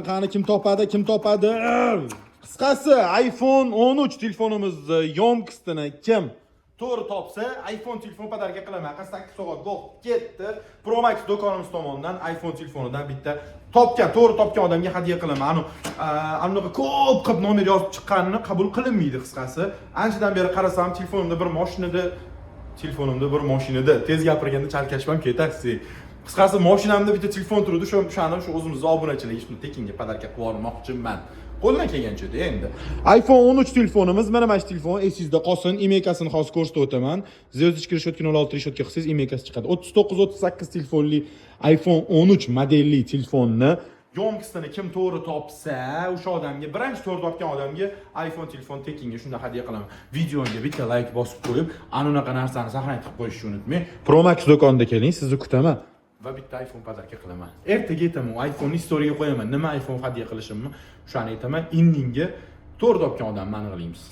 Qani, kim topadi, kim topadi? Qisqasi, iPhone 13 telefonimizni ёмкость ini kim to'g'ri topsa, iPhone telefon подарка qilaman. 48 soat vaqt ketdi. Pro Max do'konimiz tomonidan iPhone telefonidan bitta topgan, to'g'ri topgan odamga hadya qilaman. Anu, anaqa ko'p qilib nomer yozib chiqqanini qabul qilinmaydi qisqasi. Anchadan beri qarasam, telefonimda bir mashinada tez gapirganda chalkashib ham ketasiz. Qisqasi, mashinamda bitta telefon turdi, o'shani shu o'zimizni obunachilarga shuni tekinga подарка qilib yubormoqchiman. Qo'ldan kelgancha endi. iPhone 13 telefonimiz, mana shu telefon esingizda qolsin, IMEI sini hozir ko'rsatib o'taman. Звездочка решётка 06 решётка qilsangiz, IMEI si chiqadi. 39 38 telefonli iPhone 13 modelli telefonni ёмкость ini kim to'g'ri topsa, o'sha odamga, birinchi to'g'ri topgan odamga iPhone telefon tekinga shunda hadya qilaman. Videoga bitta layk bosib qo'yib, ana unaqa narsani saqlanib qilib qo'yishni unutmang. Pro Max do'konida keling, sizni kutaman va bitta iPhone подарка qilaman. Ertaga aytaman, u iPhone'ni storyga qo'yaman. Nima iPhone hadya qilishimni o'shani aytaman. Indinga to'g'ri topgan odamni aniqlaymiz.